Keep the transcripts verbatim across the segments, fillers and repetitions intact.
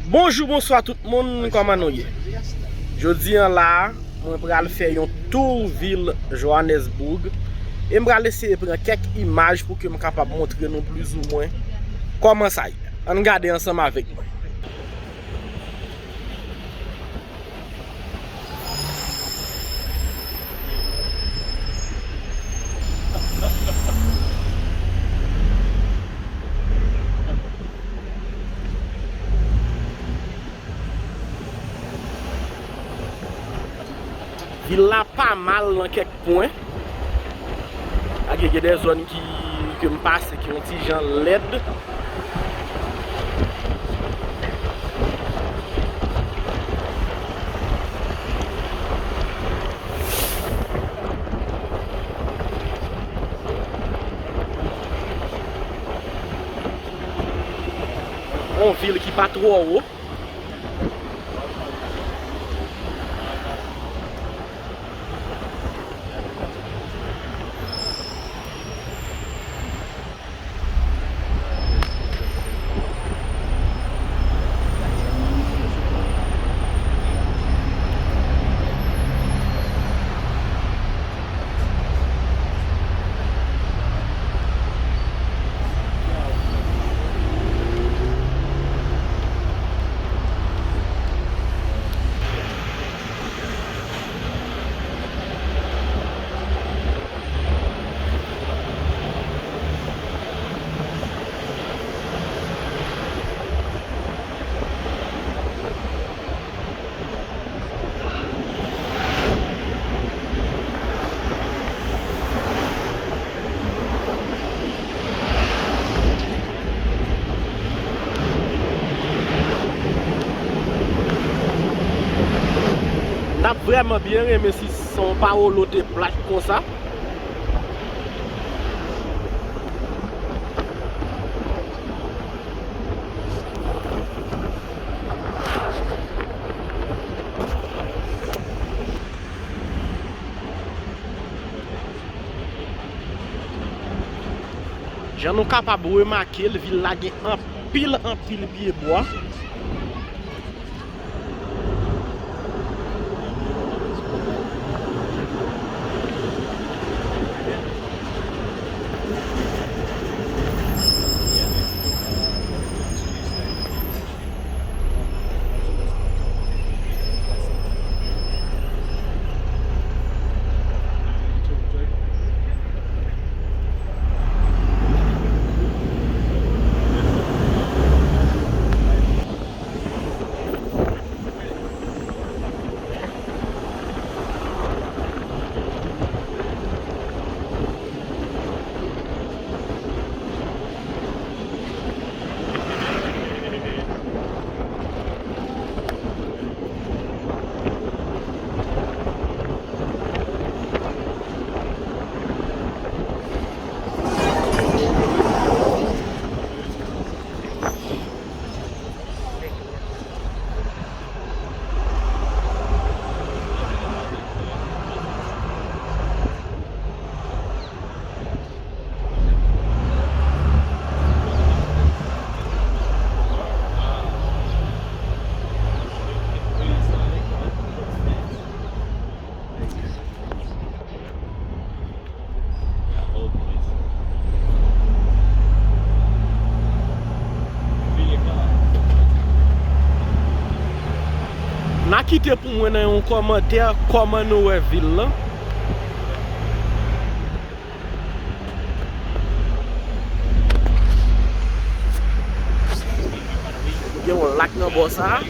Bonjou, bonswa tout moun, kòman nou ye? Jodi a la, mwen pral fè yon tou vil Johannesburg e m pral eseye pran kèk imaj pou ke m kapab montre nou plizoumwen kòman sa ye. Ann gade ansanm avèk mwen. Vil la pa mal nan kèk pwen. Ak gen de zòn ki, ke m pase ki yon ti jan lèd. Yon vil ki pa twò wo. M t ap vrèman byen renmen si São Paulo te plat konsa. Jan nou kapab remake l, vil la gen anpil, anpil pyebwa. N a kite pou mwen nan yon kòmantè kòman nou wè vil lan. Gen yon lak nan bò sa a.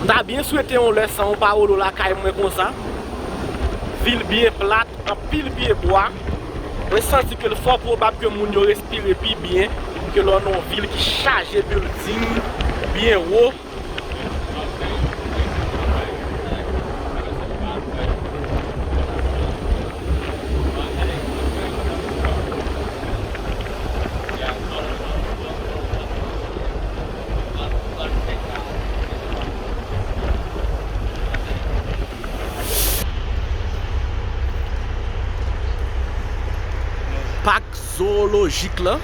M ta byen swete yon lè São Paulo lakay mwen konsa. Vil byen plat, anpil pye bwa. Mwen santi ke l fò pwobab ke moun yo respire pi byen ke lè w nan yon vil ki chaje bilding byen wo. Pak zowolojik la.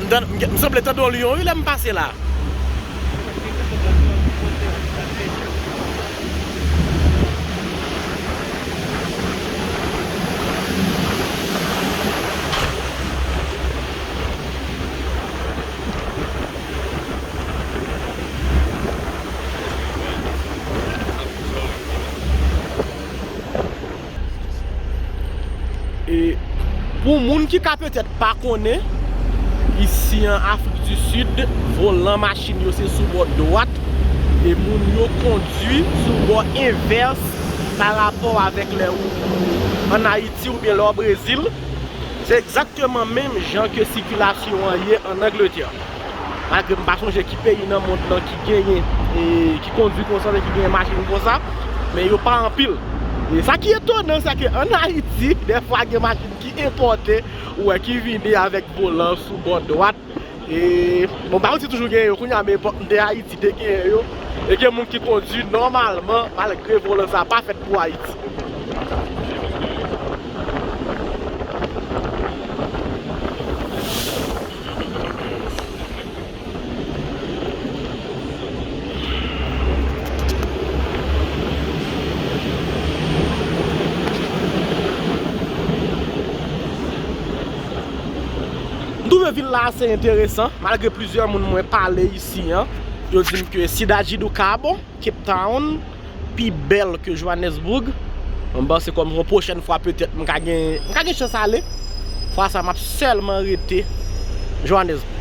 M sanble tande yon lyon wi lè m pase la. E pou moun ki ka petèt pa konnen, isi an Afrik di Sid, volan machin yo se sou bò dwat, e moun yo kondui sou bò envès pa rapò avèk lè ou ann Ayiti oubyen lè w Brezil. Se egzakteman menm jan ke sikilasyon an ye ann Angletè. Malgre m pa sonje ki peyi nan mond lan ki genyen, e, ki kondui konsa, ki genyen machin konsa, men yo pa anpil. E sa ki etonan, se ke ann Ayiti, dèfwa gen machin ki enpòte, ou wè, ki vini avèk volan sou bò dwat. E, bon, m pa konn si toujou genyen yo kounye a, men epòk m te Ayiti, te genyen yo. E gen moun ki kondui nòmalman, malgre volan sa pa fèt pou Ayiti. M twouve vil la ase enteresan, malgre plizyè moun mwen pale isi an, yo di m ke Cidade do Cabo, Cape Town, pi bèl ke Johannesburg. Mwen panse kòm yon pwochèn fwa petèt m ka gen, m ka gen chans ale. Fwa sa m ap sèlman rete Johannesburg.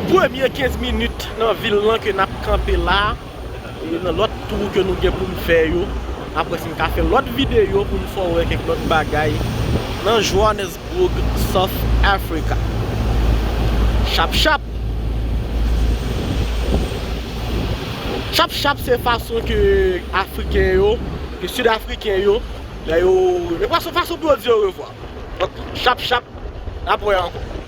premye kenz minit nan vil lan ke n ap kanpe la. E nan lòt tou ke nou gen pou n fè yo, apre si n ka fè lòt videyo pou n fè w wè kèk lòt bagay nan Johannesburg, South Africa. Chap chap. Chap chap se fason ke Afriken yo, ke Sid Afriken yo, lè yo, se fason, fason pou yo di orevwa. Donk, chap chap, n ap wè ankò.